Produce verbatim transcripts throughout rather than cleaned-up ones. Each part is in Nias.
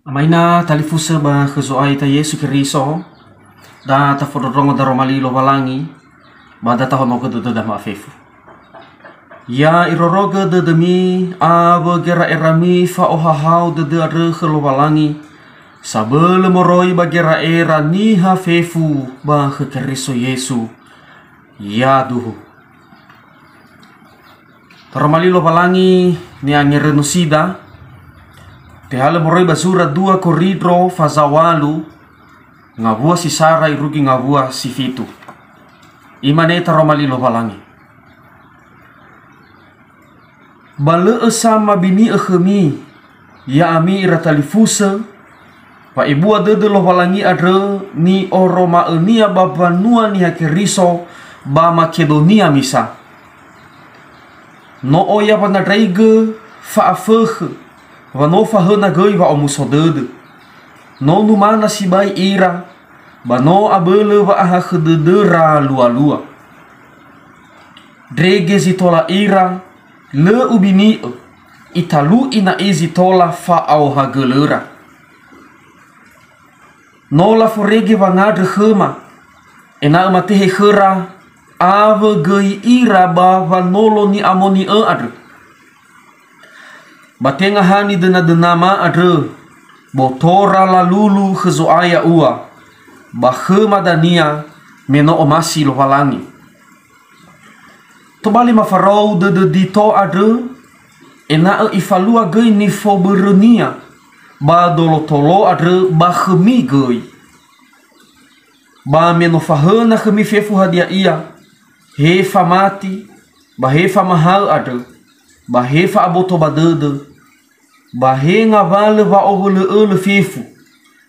Amaina talifusö ba khö Zo'aya ita Yesu Keriso, da tafondrondrongo daroma li Lowalangi, ba da tahonogö dödöda ma'afefu. Ya irorogö dödömi awö gera'erami fa'ohahau dödö andrö khö Lowalangi, sabölö moroi ba gera'era niha fefu ba khö Keriso Yesu. Yaduhu. Daroma li Lowalangi ni'angerönusida, tehalö moroi ba zura dua Korindro faza walu, ngawua si sara irugi ngawua si fitu. Imane daroma li Lowalangi, "Ba lö'ö sa mabini'ö khömi, ya'ami ira talifusö, fa'ebua dödö Lowalangi andrö ni'oroma'önia ba mbanua Niha Keriso ba Makedonia misa. No oya wanandraigö fa'afökhö, wa no fahöna göi wa'omuso dödö. No numana sibai ira, ba no abölö wa'ahakhö dödöra lualua. Ndrege zi tola ira, lö ubini'ö, italu'i na'i zi tola fa'aohagölöra. No laforege wangandrö khöma, ena'ö matehe khöra awö göi ira ba wanolo ni'amoni'ö andrö. Ba tenga ha nidönadönama andrö, botora lalulu khö Zo'aya ua, ba khöma dania me no omasi Lowalangi." Tobali mafarou dödö Dito andrö, ena'ö ifalua göi nifobörönia ba dolotolo andrö ba khömi göi. Ba me no fahöna khömi fefu hadia ia, he famati, ba he famahaö andrö, ba he fa'aboto ba dödö, ba he ngawalö wa'owölö'ölö fefu,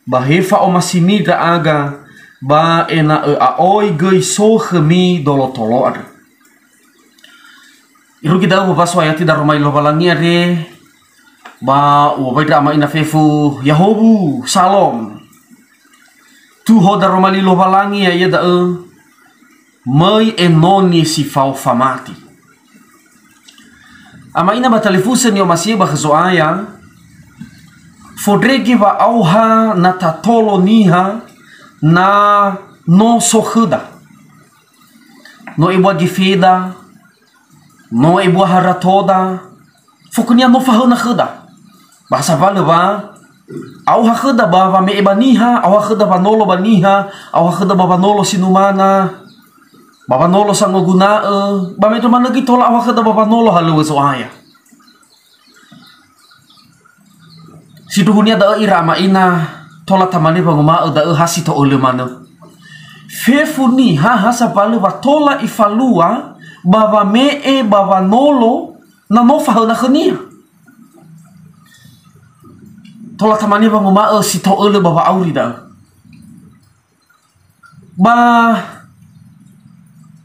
ba he fa'omasimi ndra'aga, ba ena'ö a'oi göi so khömi dolotolo andrö. Irugi da'ö wowaso ayati daroma li Lowalangi andre, ba u'owai ndra ama ina fefu, Yahowu, Salom. Tuho daroma li Lowalangi ya'ia da'ö, möi enoni si fao famati. Ama ina ba talifusö ni'omasi'ö ba khö Zo'aya, fondrege wa'aoha na tatolo niha na no so khöda. No ebua gefeda, no ebua haratoda, fokunia no fahöna khöda. Ba ha sambalö wa aoha khöda ba wame'e ba niha, aoha khöda wanolo ba niha, aoha khöda ba wanolo si numana, ba wanolo sangoguna'ö, ba me manö göi tola aoha khöda ba wanolo halöŵö Zo'aya. Sindruhunia da'ö ira ama ina, tola tamane wanguma'ö da'ö ha si to'ölö manö. Fefu niha ha sambalö wa tola ifalua ba wame'e ba wanolo na no fahöna khönia. Tola tamane wanguma'ö si to'ölö ba wa'auri da'ö. Ba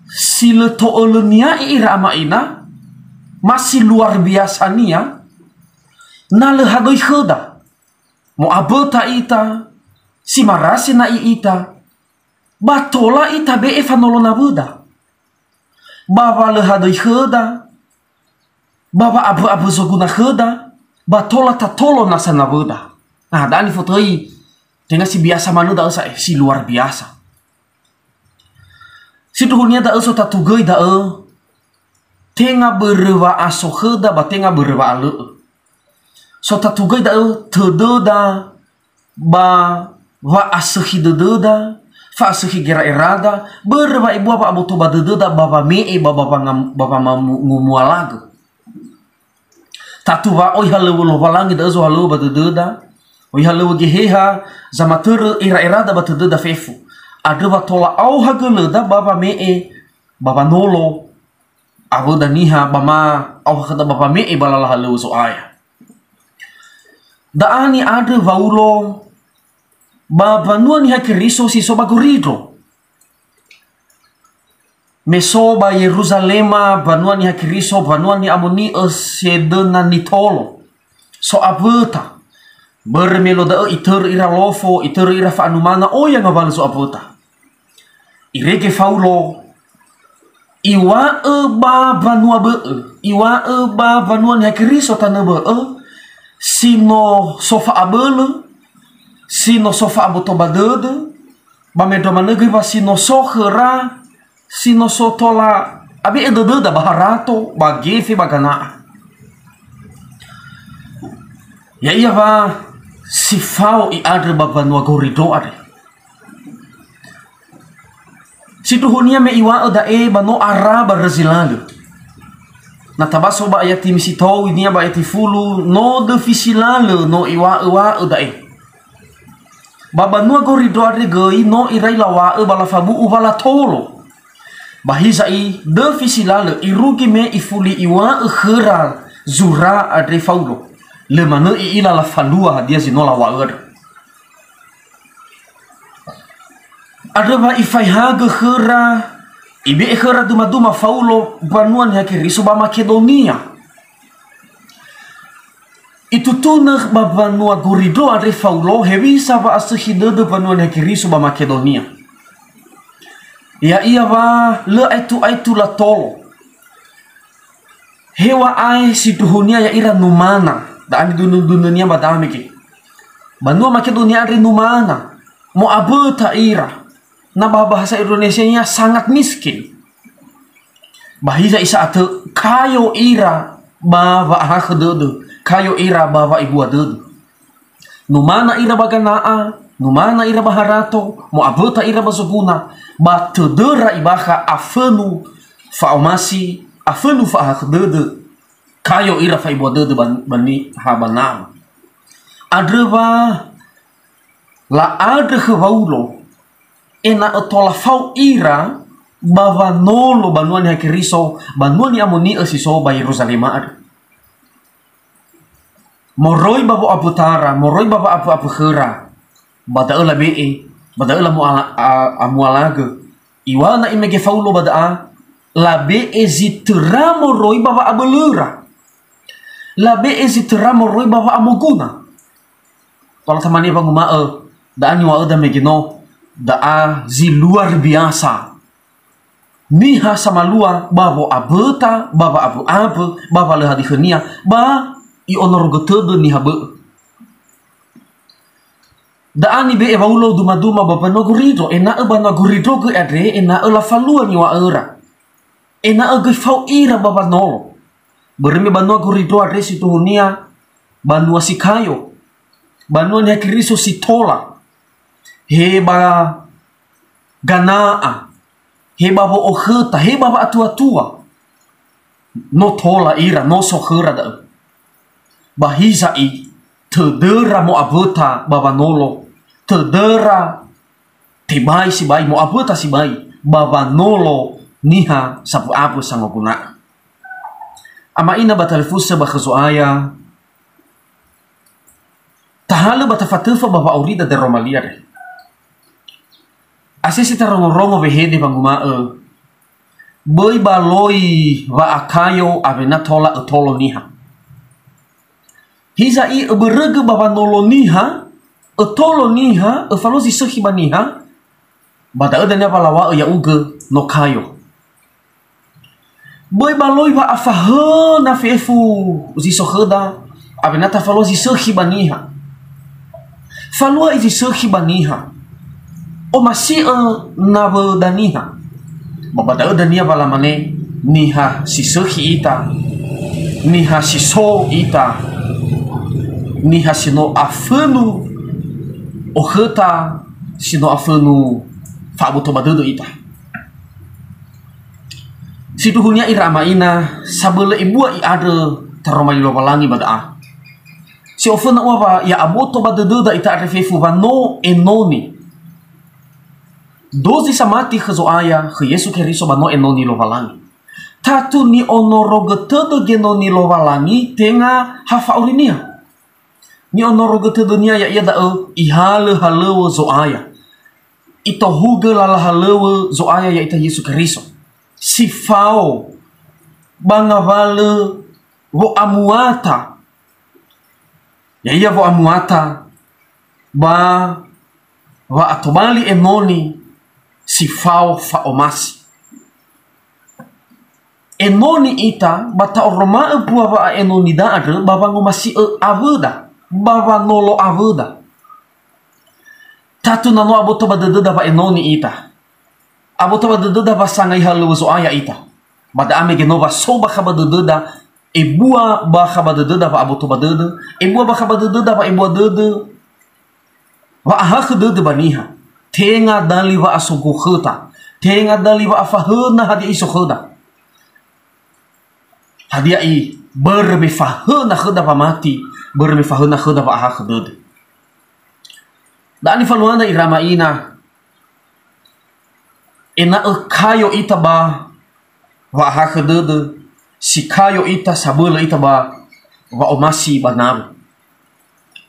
si lö to'ölönia ira ama ina, ma si luar biasania, na lö hadöi khöda, mo'aböta ita, si marasi na'i ita, ba tola itabe'e fanolo nawöda. Ba wa lö hadöi khöda, ba wa'abö'abö zoguna khöda, ba tola tatolo nasa nawöda. Nah, da'a nifotöi, tenga si biasa manö da'ö sa'ae, si luar biasa. Sindruhunia da'ö so tatu göi da'ö, tenga börö wa'aso khöda ba tenga börö wa'alö'ö. So tatu göi da'ö tödöda ba wa'asökhi dödöda, fa'asökhi gera'erada, börö wa ebua wa'aboto ba dödöda ba wame'e ba, ba wangam-, ba wamangumualagö. Tatu wa oi halöŵö Lowalangi da'ö zohalöŵö ba dödöda, oi halöŵö Geheha zamatörö era'erada ba tödöda fefu. Andrö wa tola aoha gölöda ba wame'e ba wanolo awöda niha ba ma aoha khöda ba wame'e ba lala halöŵö Zo'aya. Da'a ni'andrö Waulo ba mbanua Niha Keriso si so ba Gorindro. Me so ba Yeruzalema, mbanua Niha Keriso, mbanua ni'amoni'ö sedöna nitolo. So awöta. Börö me luo da'ö itörö ira lofo, itörö ira fa'anumana, oya ngawalö so awöta. Irege Faulo, iŵa'ö ba mbanua bö'ö, iŵa'ö ba mbanua Niha Keriso tanö bö'ö, si no so fa'abölö, si no so fa'aboto ba dödö, ba mendrua manö göi wa si no so khöra, si no so tola abe'e dödöda ba harato, ba gefe, ba gana'a. Ya'ia wa si fao i'andrö ba mbanua gorindro andre. Sindruhunia me iŵa'ö da'e ba no ara ba rözi lalö. Na tabaso ba ayati misi tou inia ba ayati fulu, no döfi si lalö no iŵa'ö-wa'ö da'e. Ba mbanua gorindro andre göi no irai laŵa'ö ba lafabu'u wa latolo. Ba hiza'i döfi si lalö irugi me ifuli iŵa'ö khöra zura andre Faulo. Lö manö i'ila lafalua hadia zi no laŵa'ö andrö. Andrö wa ifaehagö khöra, ibe'e khöra dumaduma Faulo mbanua Niha Keriso ba Makedonia. Itutunö ba mbanua gorindro andre Faulo hewisa wa'asökhi dödö mbanua Niha Keriso ba Makedonia. Ya'ia wa lö aetu-aetu latolo. Heŵa'ae sindruhunia ya'ira numana, da'a nidunö-dunönia ba da'a mege. Banua Makedonia andre numana, mo'aböta ira. Na ba bahasa Indonesianya sangat miskin. Ba hiza isa'atö kayo ira ba wa'ahakhö dödö, kayo ira ba wa'ebua dödö. Numana ira ba gana'a, numana ira ba harato, mo'aböta ira ba zoguna, ba tödöra ibakha afönu fa'omasi, afönu fa'ahakhö dödö, kayo ira fa'ebua dödö ba, ba niha ba nawö. Andrö wa la'andrö khö Waulo, ena'ö tola fao ira ba wanolo banua Niha Keriso, banua ni'amoni'ö si so ba Yeruzalema andrö. Moroi ba wo'abötara, moroi ba wa'abö'abö khöra, ba da'ö labe'e, ba da'ö lamu'ala-, a-, amualagö. Iŵa'ö na imege Faulo ba da'a, labe'e zi töra moroi ba wa'abölöra. Labe'e zi töra moroi ba wa'amoguna. Tola tamane wanguma'ö, da'a niŵa'öda mege no, da'a zi luar biasa. Niha samalua ba wo'aböta, ba wa'abö'abö, ba wa lö hadia khönia, ba i'onorogö tödö niha bö'ö. Da'a nibe'e Waulo dumaduma ba banua gorindro, ena'ö banua gorindro göi andre, ena'ö lafalua niŵa'öra. Ena'ö göi fao ira ba wanolo. Börö me banua gorindro andre sindruhunia banua si kayo, banua Niha Keriso si tola, he ba gana'a, he ba wo'okhöta, he ba wa'atuatua. No tola ira, no so khöra da'ö. Ba hiza'i tödöra mo'aböta ba wanolo, tödöra tebai sibai, mo'aböta sibai ba wanolo niha sambö-ambö sangoguna'ö. Ama ina ba talifusö ba khö Zo'aya, tahalö ba tafatöfa ba wa'aurida daroma li andre. Asese tarongorongo wehede wanguma'ö, böi baloi wa'akayo awena tola ötolo niha. Hiza'i öbörögö ba wanolo niha, ötolo niha, öfalua zi sökhi ba niha, ba da'ö dania wa lawa'ö ya'ugö no kayo. Böi baloi wa'afahöna fefu zi so khöda, awena tafalua zi sökhi ba niha. Falua i zi sökhi ba niha. Omasi'ö nawöda niha. Ba ba da'ö dania wa lamane, niha si sökhi ita, niha si so ita, niha si no afönu okhöta, si no afönu fa'aboto ba dödö ita. Sindruhunia ira ama ina, sabölö ebua i'andrö taroma li Lowalangi ba da'a. Si oföna ua wa ya'aboto ba dödöda ita andre fefu wa no enoni. Dozi samati khö Zo'aya, khö Yesu Keriso ba no enoni Lowalangi. Tatu ni'onorogö tödö genoni Lowalangi tenga ha fa'aurinia. Ni'onorogö tödönia ya'ia da'ö ihalö halöŵö Zo'aya. Itohugö lala halöŵö Zo'aya ya'ita Yesu Keriso. Si fao ba ngawalö wo'amuata. Ya'ia wo'amuata ba wa'atobali enoni si fao fa'omasi. Enoni ita ba ta'oroma'ö mbua wa'aenonida andrö ba wangomasi'ö awöda, ba wanolo awöda. Tatu na no aboto ba dödöda wa'enoni ita. Aboto ba dödöda wa sangai halöŵö Zo'aya ita. Ba da'a mege no wa so bakha ba dödöda, ebua bakha ba dödöda wa'aboto ba dödö, ebua bakha ba dödöda wa'ebua dödö, wa'ahakhö dödö ba niha. Tenga dali wa'asogokhöta, tenga dali wa'afahöna hadia i so khöda. Hadia i, börö me fahöna khöda wamati, börö me fahöna khöda wa'ahakhö dödö. Da'a nifaluana ira ama ina, ena'ö kayo ita ba wa'ahakhö dödö, si kayo ita, sabölö ita ba wa'omasi ba nawö.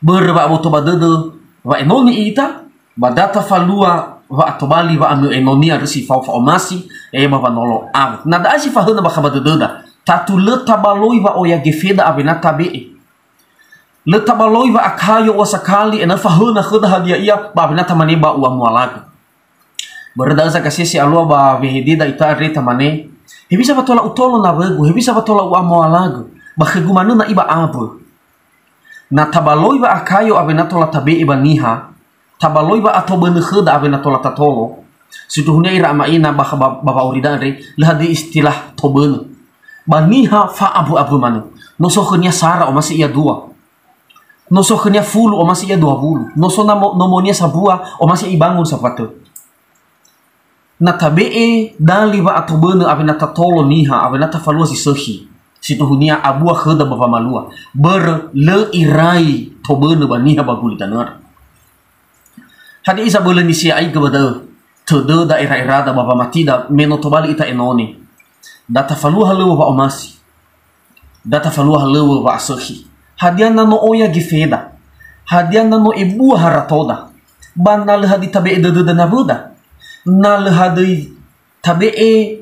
Börö wa'aboto ba dödö wa'enoni ita, ba da tafalua wa'atobali wa'anö enoni andrö si fao fa'omasi, e ba wanolo awö. Na da'a si fahöna bakha ba dödöda, tatu lö tabaloi wa'oya gefeda awena tabe'e. Lö tabaloi wa'akayo ua sakali ena'ö fahöna khöda hadia ia ba awena tamane ba u'amualagö. Börö da'ö zagasese alua ba wehededa ita andre tamane, hewisa wa tola utolo nawögu, hewisa wa tola u'amualagö, ba khögu manö na'i ba awö. Na tabaloi wa'akayo awena tola tabe'e ba niha, tabaloi wa'atobönö khöda awena tola tatolo, sindruhunia ira ama ina bakha ba, ba wa'aurida andre, lö hadia istilah tobönö. Ba niha fa'abö'abö manö. No so khönia sara omasi ia dua. No so khönia fulu omasi ia dua wulu. No so namo-, nomonia sambua omasi ia ibangun sambua tö. Na tabe'e dali wa'atobönö awena tatolo niha, awena tafalua zi sökhi, sindruhunia abua khöda ba wamalua. Börö lö irai tobönö ba niha ba gulidanö andrö. Hadia i zabölö nisia'aigö ba da'ö, tödöda, era'erada ba wamatida me no tobali ita enoni. Da tafalua halöŵö wa'omasi. Da tafalua halöŵö wa'asökhi. Hadia na no oya gefeda? Hadia na no ebua haratoda? Ba na lö hadia tabe'e dödöda nawöda? Na lö hadia tabe'e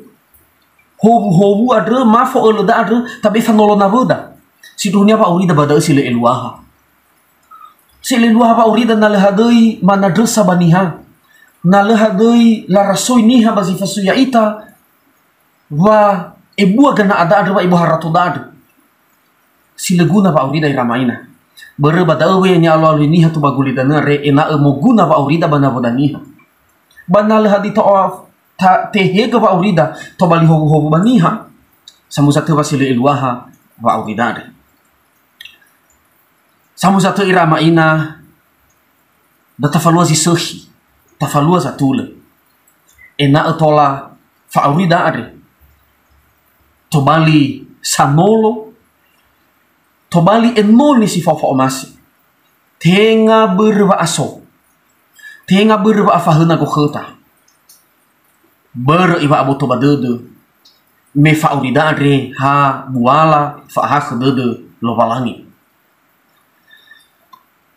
howuhowu andrö, ma fo'ölöda andrö, tabe'e fanolo nawöda. Sindruhunia wa'aurida ba da'ö si lö eluaha. Si lö eluaha wa'aurida na lö hadia manandrösa ba niha. Na lö hadia larasoi niha ba zi fasui ya'ita, wa ebua gana'ada andrö, wa ebua haratoda andrö. Si lö guna wa'aurida ira ama ina. Börö ba da'ö we ni'alualui niha tua ba gulidanö andre, ena'ö moguna wa'aurida ba nawöda niha. Ba na lö hadia ta'o-, ta-, tehegö wa'aurida tobali howuhowu ba niha, samuza tö wa si lö eluaha wa'aurida andre. Samuza tö ira ama ina, da tafalua zi sökhi, tafalua zatulö. Ena'ö tola fa'aurida andre. Tobali sanolo, tobali enoni si fao fa'omasi. Tenga börö wa'aso. Tenga börö wa'afahöna gokhöta. Börö iwa'aboto ba dödö. Me fa'aurida andre ha buala fa'ahakhö dödö Lowalangi.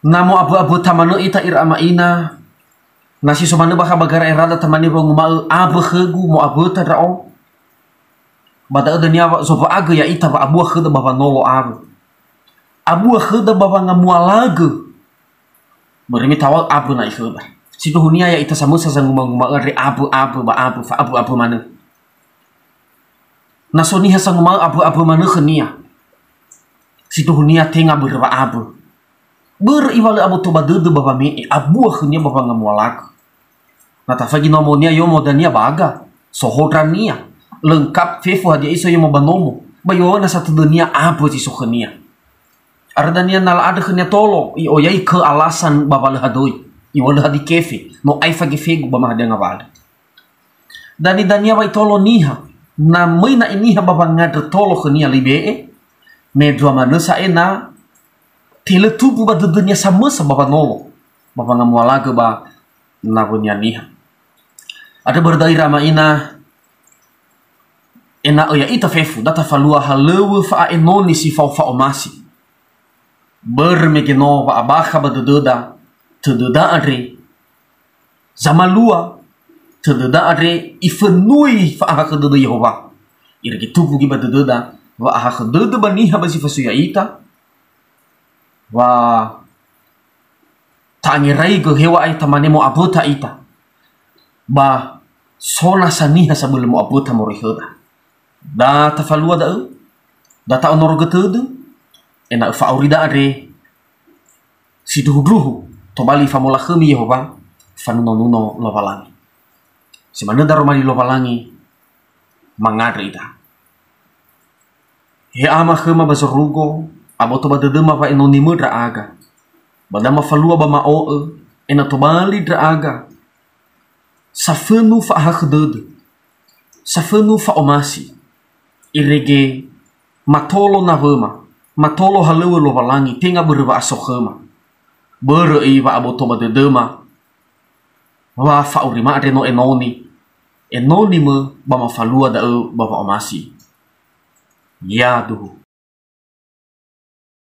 Na mo'abö'aböta manö ita ira ama ina, na si so manö bakha ba gara'erada tamane wanguma'ö abö khögu mo'aböta ndra'o, ba da'ö dania wa-, zomba'agö ya'ita wa'abua khöda ba wanolo awö. Abua khöda ba wangamualagö. Börö me tawa'ö abö na'i khöda. Sindruhunia ya'ita samösa zangumanguma'ö andre abö, abö, ba abö, fa'abö'abö manö. Na so niha sanguma'ö abö-abö manö khönia, sindruhunia tenga börö wa'abö. Börö iŵa'ö aboto ba dödö ba wame'e, abua khönia ba wangamualagö. Na tafaigi nomonia yomo dania baga, sohondrania, lengkap fefu hadia iso yomo ba nomo, ba iŵa'ö nasa tödönia abö zi so khönia. Arö dania na la'andrö khönia tolo, i'oyaigö alasan ba wa lö hadöi, iŵa'ö lö hadia kefe, no aefa gefegu ba ma hadia ngawalö. Dani-dania wa itolo niha, na möi na'i niha ba wangandrö tolo khönia lö ibe'e, me dua manö sa'ae na telö tumbu ba dödönia samösa ba wanolo, ba wangamualagö ba nawönia niha. Andrö börö da'ö ira ama ina, ena'ö ya'ita fefu, da tafalua halöŵö fa'a'enoni si fao fa'omasi. Börö mege no wa'abakha ba dödöda, tödöda andre, zamalua, tödöda andre ifönui fa'ahakhö dödö Yehowa. Irege tumbu göi ba dödöda, wa'ahakhö dödö ba niha ba zi fasui ya'ita, wa ta'angeraigö heŵa'ae tamane mo'aböta ita. Ba so nasa niha sabölö mo'aböta moroi khöda. Da tafalua da'ö, da ta'onorogö tödö, ena'ö fa'aurida andre sindruhundruhu, tobali famolakhömi Yehowa, fanuno-nuno Lowalangi. Si manö daroma li Lowalangi, mangandrö ita. He Ama khöma ba zorugo, aboto ba dödöma wa'enonimö ndra'aga. Ba da mafalua ba ma'o'ö, ena'ö tobali ndra'aga safönu fa'ahakhö dödö, safönu fa'omasi, irege matolo nawöma, matolo halöŵö Lowalangi, tenga börö wa'aso khöma. Börö i wa'aboto ba dödöma, wa fa'urima andre no enoni, enonimö ba mafalua da'ö ba wa'omasi. Yaduhu,